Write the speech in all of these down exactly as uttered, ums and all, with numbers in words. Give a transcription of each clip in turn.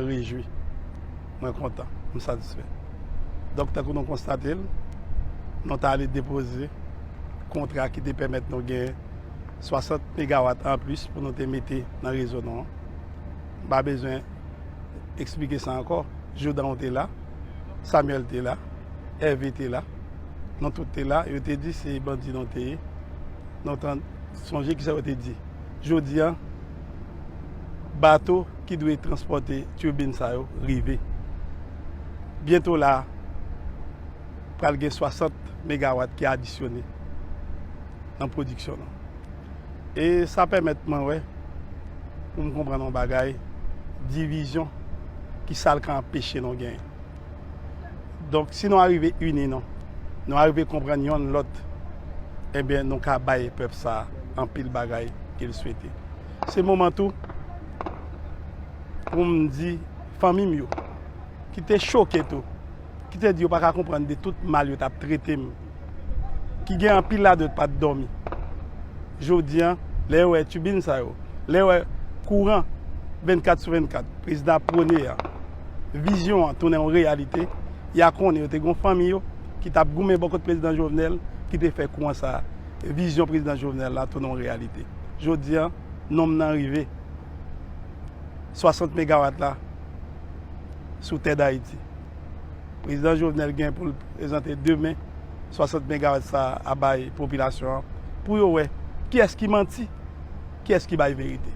Rejwi. Mwen kontan. M satisfè. Donk, tankou nou konstate l, nou t ale depoze kontra ki te pèmèt nou gen swasant megawat anplis pou nou te mete nan rezo nou an. M pa bezwen eksplike sa ankò. Jodan te la, Samuel te la, Hervé te la, nou tout te la. Yo te di se bandi nou te ye. Nou tann, sonje kisa yo te di. Jodi a, bato ki dwe transpòte tibin sa yo rive. Byento la, pral gen swasant megawat ki adisyone nan pwodiksyon nou. E sa pèmèt mwen wè, pou m konprann yon bagay, divizyon ki sa l ka anpeche nou genyen. Donk, si nou arive ini nou, nou arive konprann yonn lòt, ebyen, nou ka bay pèp sa a anpil bagay ke l swete. Se moman tou pou m di fanmi m yo, ki te choke tou, ki te di yo pa ka konprann de tout mal yo t ap trete m, ki gen anpil ladan yo t pa t dòmi. Jodi a, lè yo wè tibin sa yo, lè yo wè kouran vennkat sou vennkat, prezidan ap pwone a, vizyon an tounen yon reyalite, y a konnen yo te gen fanmi yo ki t ap goumen bò kot prezidan Jovenel, ki te fè kouran sa a, vizyon prezidan Jovenel la tounen yon reyalite. Jodi a, nonm nan rive. Swasant megawat la sou tè Dayiti. Prezidan Jovenel gen pou l prezante demen swasant megawat sa a bay popilasyon an pou yo wè kiyès ki manti, kiyès ki bay verite.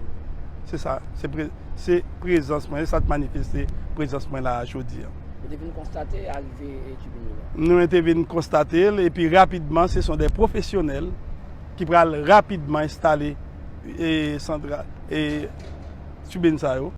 Se sa, se pre-, se prezans mwen, se sa k manifeste prezans mwen la a jodi a. Ou te vin konstate arive, e, tibin yo la? Nou te vin konstate l, epi rapidman, se son de pwofesyonèl ki pral rapidman enstale, e, santra-, e, tibin sa yo.